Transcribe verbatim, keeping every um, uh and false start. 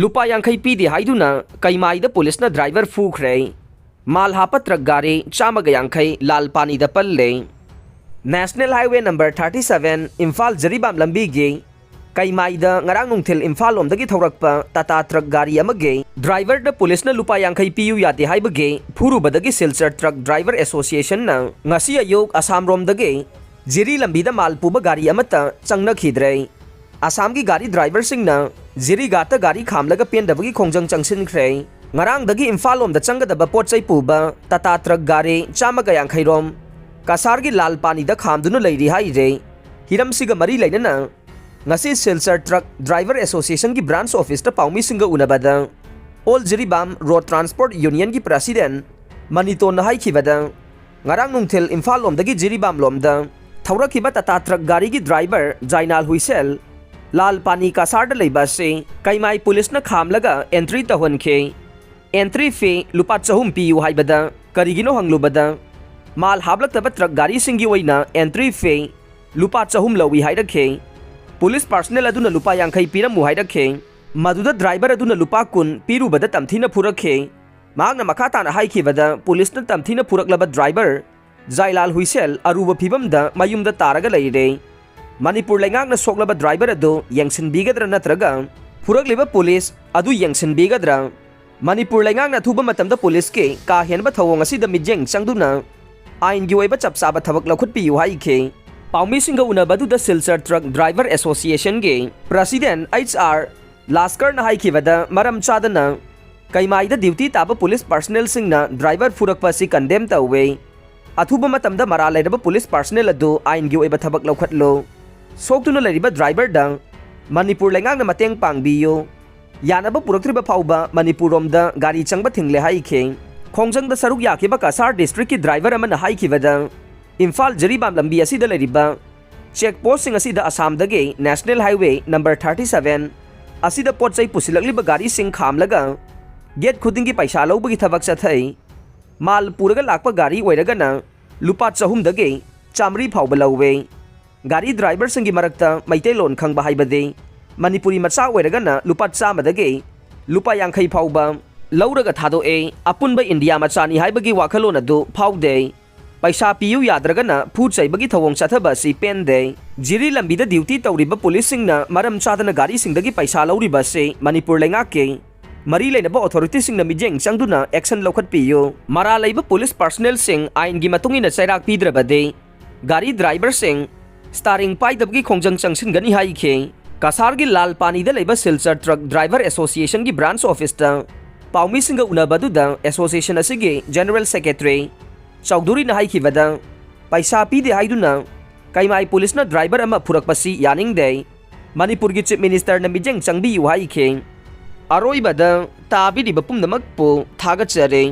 ꯂꯨꯄꯥ ꯌꯥꯡꯈꯩ ꯄꯤꯗꯦ ꯍꯥꯏꯗꯨꯅ ꯀꯩꯃꯥꯏꯗ ꯄꯨꯂꯤꯁꯅ ꯗ꯭ꯔꯥꯏꯚꯔ ꯐꯨꯈ꯭ꯔꯦ꯫ ꯃꯥꯜ ꯍꯥꯞꯄ ꯇ꯭ꯔꯛ ꯒꯥꯔꯤ ꯆꯥꯝꯃꯒ ꯌꯥꯡꯈꯩ ꯂꯥꯜ ꯄꯥꯅꯤꯗ ꯄꯜꯂꯦ꯫ National highway number thirty seven Imphal Jiribam ꯂꯝꯕꯤꯒꯤ ꯀꯩꯃꯥꯏꯗ ꯉꯔꯥꯡ ꯅꯨꯡꯊꯤꯜ ꯏꯝꯐꯥꯜ ꯂꯣꯝꯗꯒꯤ ꯊꯧꯔꯛꯄ ꯇꯥꯇꯥ ꯇ꯭ꯔꯛ ꯒꯥꯔꯤ ꯑꯃꯒꯤ ꯗ꯭ꯔꯥꯏꯚꯔꯗ ꯄꯨꯂꯤꯁꯅ ꯂꯨꯄꯥ ꯌꯥꯡꯈꯩ ꯄꯤꯌꯨ ꯌꯥꯗꯦ ꯍꯥꯏꯕꯒꯤ ꯐꯨꯔꯨꯕꯗꯒꯤ ꯁꯤꯜꯆꯔ ꯇ꯭ꯔꯛ ꯗ꯭ꯔꯥꯏꯚꯔ ꯑꯦꯁꯣꯁꯤꯌꯦꯁꯟꯅ ꯉꯁꯤ ꯑꯌꯨꯛ ꯑꯁꯥꯝꯔꯣꯝꯗꯒꯤ ꯖꯤꯔꯤ ꯂꯝꯕꯤꯗ ꯃꯥꯜ ꯄꯨꯕ ꯒꯥꯔꯤ ꯑꯃꯠꯇ ꯆꯪꯅꯈꯤꯗ꯭ꯔꯦ꯫ ꯑꯁꯥꯝꯒꯤ ꯒꯥꯔꯤ ꯗ꯭ꯔꯥꯏꯚꯔꯁꯤꯡꯅ ꯖꯤꯔꯤꯒꯥꯠꯇ ꯒꯥꯔꯤ ꯈꯥꯝꯂꯒ ꯄꯦꯟꯗꯕꯒꯤ ꯈꯣꯡꯖꯪ ꯆꯪꯁꯤꯟꯈ꯭ꯔꯦ꯫ ꯉꯔꯥꯡꯗꯒꯤ ꯏꯝꯐꯥꯜ ꯂꯣꯝꯗ ꯆꯪꯒꯗꯕ ꯄꯣꯠ ꯆꯩ ꯄꯨꯕ ꯇꯥꯇꯥ ꯇ꯭ꯔꯛ ꯒꯥꯔꯤ ꯆꯥꯝꯃꯒ ꯌꯥꯡꯈꯩ ꯔꯣꯝ ꯀꯁꯥꯔꯒꯤ ꯂꯥꯜ ꯄꯥꯅꯤꯗ ꯈꯥꯝꯗꯨꯅ ꯂꯩꯔꯤ ꯍꯥꯏꯔꯦ꯫ ꯍꯤꯔꯝꯁꯤꯒ ꯃꯔꯤ ꯂꯩꯅꯅ ꯉꯁꯤ ꯁꯤꯜꯆꯔ ꯇ꯭ꯔꯛ ꯗ꯭ꯔꯥꯏꯚꯔ ꯑꯦꯁꯣꯁꯤꯌꯦꯁꯟꯒꯤ ꯕ꯭ꯔꯥꯟꯁ ꯑꯣꯐꯤꯁꯇ ꯄꯥꯎꯃꯤꯁꯤꯡꯒ ꯎꯅꯕꯗ ꯑꯣꯜ ꯖꯤꯔꯤꯕꯥꯝ ꯔꯣꯗ ꯇ꯭ꯔꯥꯟꯁꯄꯣꯔꯠ ꯌꯨꯅꯤꯌꯟꯒꯤ ꯄ꯭ꯔꯁꯤꯗꯦꯟ ꯃꯅꯤꯇꯣꯟꯅ ꯍꯥꯏꯈꯤꯕꯗ, ꯉꯔꯥꯡ ꯅꯨꯡꯊꯤꯜ ꯏꯝꯐꯥꯜ ꯂꯣꯝꯗꯒꯤ ꯖꯤꯔꯤꯕꯥꯝ ꯂꯣꯝꯗ ꯊꯧꯔꯛꯈꯤꯕ ꯇꯥꯇꯥ ꯇ꯭ꯔꯛ ꯒꯥꯔꯤꯒꯤ ꯗ꯭ꯔꯥꯏꯚꯔ ꯖꯥꯏꯅꯥꯜ ꯍꯨꯏꯁꯦꯜ ꯂꯥꯜ ꯄꯥꯅꯤ ꯀꯁꯥꯔꯗ ꯂꯩꯕ ꯑꯁꯤ ꯀꯩꯃꯥꯏ ꯄꯨꯂꯤꯁꯅ ꯈꯥꯝꯂꯒ ꯑꯦꯟꯇ꯭ꯔꯤ ꯇꯧꯍꯟꯈꯤ꯫ ꯑꯦꯟꯇ꯭ꯔꯤ ꯐꯤ ꯂꯨꯄꯥ ꯆꯍꯨꯝ ꯄꯤꯌꯨ ꯍꯥꯏꯕꯗ ꯀꯔꯤꯒꯤꯅꯣ ꯍꯪꯂꯨꯕꯗ, ꯃꯥꯜ ꯍꯥꯞꯂꯛꯇꯕ ꯇ꯭ꯔꯛ ꯒꯥꯔꯤꯁꯤꯡꯒꯤ ꯑꯣꯏꯅ ꯑꯦꯟꯇ꯭ꯔꯤ ꯐꯤ ꯂꯨꯄꯥ ꯆꯍꯨꯝ ꯂꯧꯏ ꯍꯥꯏꯔꯛꯈꯤ꯫ ꯄꯨꯂꯤꯁ ꯄꯥꯔꯁꯅꯦꯜ ꯑꯗꯨꯅ ꯂꯨꯄꯥ ꯌꯥꯡꯈꯩ ꯄꯤꯔꯝꯃꯨ ꯍꯥꯏꯔꯛꯈꯤ꯫ ꯃꯗꯨꯗ ꯗ꯭ꯔꯥꯏꯚꯔ ꯑꯗꯨꯅ ꯂꯨꯄꯥ ꯀꯨꯟ ꯄꯤꯔꯨꯕꯗ ꯇꯝꯊꯤꯅ ꯐꯨꯔꯛꯈꯤ꯫ ꯃꯍꯥꯛꯅ ꯃꯈꯥ ꯇꯥꯅ ꯍꯥꯏꯈꯤꯕꯗ, ꯄꯨꯂꯤꯁꯅ ꯇꯝꯊꯤꯅ ꯐꯨꯔꯛꯂꯕ ꯗ꯭ꯔꯥꯏꯚꯔ ꯖꯥꯏꯂꯥꯜ ꯍꯨꯏꯁꯦꯜ ꯑꯔꯨꯕ ꯐꯤꯚꯝꯗ ꯃꯌꯨꯝꯗ ꯇꯥꯔꯒ ꯂꯩꯔꯦ꯫ ꯃꯅꯤꯄꯨꯔ ꯂꯩꯉꯥꯛꯅ ꯁꯣꯛꯂꯕ ꯗ꯭ꯔꯥꯏꯚꯔ ꯑꯗꯨ ꯌꯦꯡꯁꯤꯟꯕꯤꯒꯗ꯭ꯔꯥ ꯅꯠꯇ꯭ꯔꯒ ꯐꯨꯔꯛꯂꯤꯕ ꯄꯨꯂꯤꯁ ꯑꯗꯨ ꯌꯦꯡꯁꯤꯟꯕꯤꯒꯗ꯭ꯔꯥ? ꯃꯅꯤꯄꯨꯔ ꯂꯩꯉꯥꯛꯅ ꯑꯊꯨꯕ ꯃꯇꯝꯗ ꯄꯨꯂꯤꯁꯀꯤ ꯀꯥ ꯍꯦꯟꯕ ꯊꯧꯑꯣꯡ ꯑꯁꯤꯗ ꯃꯤꯠꯌꯦꯡ ꯆꯪꯗꯨꯅ ꯑꯥꯏꯟꯒꯤ ꯑꯣꯏꯕ ꯆꯞ ꯆꯥꯕ ꯊꯕꯛ ꯂꯧꯈꯠꯄꯤꯌꯨ ꯍꯥꯏꯈꯤ꯫ ꯄꯥꯎꯃꯤꯁꯤꯡꯒ ꯎꯅꯕꯗꯨꯗ ꯁꯤꯜꯆꯔ ꯇ꯭ꯔꯛ ꯗ꯭ꯔꯥꯏꯚꯔ ꯑꯦꯁꯣꯁꯤꯌꯦꯁꯟꯒꯤ ꯄ꯭ꯔꯁꯤꯗꯦꯟ ꯑꯩꯆ ꯑꯥꯔ ꯂꯥꯁꯀꯔꯅ ꯍꯥꯏꯈꯤꯕꯗ, ꯃꯔꯝ ꯆꯥꯗꯅ ꯀꯩꯃꯥꯏꯗ ꯗ꯭ꯌꯨꯇꯤ ꯇꯥꯕ ꯄꯨꯂꯤꯁ ꯄꯥꯔꯁꯅꯦꯜꯁꯤꯡꯅ ꯗ꯭ꯔꯥꯏꯚꯔ ꯐꯨꯔꯛꯄ ꯑꯁꯤ ꯀꯟꯗꯦꯝ ꯇꯧꯋꯦ꯫ ꯑꯊꯨꯕ ꯃꯇꯝꯗ ꯃꯔꯥꯜ ꯂꯩꯔꯕ ꯄꯨꯂꯤꯁ ꯄꯥꯔꯁꯅꯦꯜ ꯑꯗꯨ ꯑꯥꯏꯟꯒꯤ ꯑꯣꯏꯕ ꯊꯕꯛ ꯂꯧꯈꯠꯂꯨ꯫ ꯁꯣꯛꯇꯨꯅ ꯂꯩꯔꯤꯕ ꯗ꯭ꯔꯥꯏꯚꯔꯗ ꯃꯅꯤꯄꯨꯔ ꯂꯩꯉꯥꯛꯅ ꯃꯇꯦꯡ ꯄꯥꯡꯕꯤꯌꯨ꯫ ꯌꯥꯅꯕ ꯄꯨꯔꯛꯇ꯭ꯔꯤꯕ ꯐꯥꯎꯕ ꯃꯅꯤꯄꯨꯔꯔꯣꯝꯗ ꯒꯥꯔꯤ ꯆꯪꯕ ꯊꯤꯡꯂꯦ ꯍꯥꯏꯈꯤ꯫ ꯈꯣꯡꯖꯪꯗ ꯁꯔꯨꯛ ꯌꯥꯈꯤꯕ ꯀꯁꯥꯔ ꯗꯤꯁꯇ꯭ꯔꯤꯛꯀꯤ ꯗ꯭ꯔꯥꯏꯚꯔ ꯑꯃꯅ ꯍꯥꯏꯈꯤꯕꯗ, ꯏꯝꯐꯥꯜ ꯖꯤꯔꯤꯕꯥꯝ ꯂꯝꯕꯤ ꯑꯁꯤꯗ ꯂꯩꯔꯤꯕ ꯆꯦꯛ ꯄꯣꯁꯁꯤꯡ ꯑꯁꯤꯗ ꯑꯁꯥꯝꯗꯒꯤ national highway number thirty seven ꯑꯁꯤꯗ ꯄꯣꯠ ꯆꯩ ꯄꯨꯁꯤꯜꯂꯛꯂꯤꯕ ꯒꯥꯔꯤꯁꯤꯡ ꯈꯥꯝꯂꯒ ꯒꯦꯠ ꯈꯨꯗꯤꯡꯒꯤ ꯄꯩꯁꯥ ꯂꯧꯕꯒꯤ ꯊꯕꯛ ꯆꯠꯊꯩ꯫ ꯃꯥꯜ ꯄꯨꯔꯒ ꯂꯥꯛꯄ ꯒꯥꯔꯤ ꯑꯣꯏꯔꯒꯅ ꯂꯨꯄꯥ ꯆꯍꯨꯝꯗꯒꯤ ꯆꯥꯃꯔꯤ ꯐꯥꯎꯕ ꯂꯧꯋꯦ꯫ ꯒꯥꯔꯤ ꯗ꯭ꯔꯥꯏꯚꯔꯁꯤꯡꯒꯤ ꯃꯔꯛꯇ ꯃꯩꯇꯩꯂꯣꯟ ꯈꯪꯕ ꯍꯥꯏꯕꯗꯤ ꯃꯅꯤꯄꯨꯔꯤ ꯃꯆꯥ ꯑꯣꯏꯔꯒꯅ ꯂꯨꯄꯥ ꯆꯥꯝꯃꯗꯒꯤ ꯂꯨꯄꯥ ꯌꯥꯡꯈꯩ ꯐꯥꯎꯕ ꯂꯧꯔꯒ ꯊꯥꯗꯣꯛꯑꯦ꯫ ꯑꯄꯨꯟꯕ ꯏꯟꯗꯤꯌꯥ ꯃꯆꯥꯅꯤ ꯍꯥꯏꯕꯒꯤ ꯋꯥꯈꯜꯂꯣꯟ ꯑꯗꯨ ꯐꯥꯎꯗꯦ꯫ ꯄꯩꯁꯥ ꯄꯤꯌꯨ ꯌꯥꯗ꯭ꯔꯒꯅ ꯐꯨ ꯆꯩꯕꯒꯤ ꯊꯧꯑꯣꯡ ꯆꯠꯊꯕ ꯑꯁꯤ ꯄꯦꯟꯗꯦ꯫ ꯖꯤꯔꯤ ꯂꯝꯕꯤꯗ ꯗ꯭ꯌꯨꯇꯤ ꯇꯧꯔꯤꯕ ꯄꯨꯂꯤꯁꯁꯤꯡꯅ ꯃꯔꯝ ꯆꯥꯗꯅ ꯒꯥꯔꯤꯁꯤꯡꯗꯒꯤ ꯄꯩꯁꯥ ꯂꯧꯔꯤꯕ ꯑꯁꯤ ꯃꯅꯤꯄꯨꯔ ꯂꯩꯉꯥꯛꯀꯤ ꯃꯔꯤ ꯂꯩꯅꯕ ꯑꯣꯊꯣꯔꯤꯇꯤꯁꯤꯡꯅ ꯃꯤꯠꯌꯦꯡ ꯆꯪꯗꯨꯅ ꯑꯦꯛꯁꯟ ꯂꯧꯈꯠꯄꯤꯌꯨ꯫ ꯃꯔꯥꯜ ꯂꯩꯕ ꯄꯨꯂꯤꯁ ꯄꯥꯔꯁꯅꯦꯜꯁꯤꯡ ꯑꯥꯏꯟꯒꯤ ꯃꯇꯨꯡ ꯏꯟꯅ ꯆꯩꯔꯥꯛ ꯄꯤꯗ꯭ꯔꯕꯗꯤ ꯒꯥꯔꯤ ꯗ꯭ꯔꯥꯏꯚꯔꯁꯤꯡ ꯁ꯭ꯇꯥꯔꯤꯡ ꯄꯥꯏꯗꯕꯒꯤ ꯈꯣꯡꯖꯪ ꯆꯪꯁꯤꯟꯒꯅꯤ ꯍꯥꯏꯈꯤ꯫ ꯀꯁꯥꯔꯒꯤ ꯂꯥꯜ ꯄꯥꯅꯤꯗ ꯂꯩꯕ ꯁꯤꯜꯆꯔ ꯇ꯭ꯔꯛ ꯗ꯭ꯔꯥꯏꯚꯔ ꯑꯦꯁꯣꯁꯤꯌꯦꯁꯟꯒꯤ ꯕ꯭ꯔꯥꯟꯆ ꯑꯣꯐꯤꯁꯇ ꯄꯥꯎꯃꯤꯁꯤꯡꯒ ꯎꯅꯕ ꯑꯗꯨꯗ ꯑꯦꯁꯣꯁꯤꯌꯦꯁꯟ ꯑꯁꯤꯒꯤ ꯖꯦꯅꯔꯦꯜ ꯁꯦꯀ꯭ꯔꯦꯇꯔꯤ ꯆꯧꯙꯨꯔꯤꯅ ꯍꯥꯏꯈꯤꯕꯗ, ꯄꯩꯁꯥ ꯄꯤꯗꯦ ꯍꯥꯏꯗꯨꯅ ꯀꯩꯃꯥꯏ ꯄꯨꯂꯤꯁꯅ ꯗ꯭ꯔꯥꯏꯚꯔ ꯑꯃ ꯐꯨꯔꯛꯄꯁꯤ ꯌꯥꯅꯤꯡꯗꯦ꯫ ꯃꯅꯤꯄꯨꯔꯒꯤ ꯆꯤꯐ ꯃꯤꯅꯤꯁꯇꯔꯅ ꯃꯤꯠꯌꯦꯡ ꯆꯪꯕꯤꯌꯨ ꯍꯥꯏꯈꯤ꯫ ꯑꯔꯣꯏꯕꯗ ꯇꯥꯕꯤꯔꯤꯕ ꯄꯨꯝꯅꯃꯛꯄꯨ ꯊꯥꯒꯠꯆꯔꯤ꯫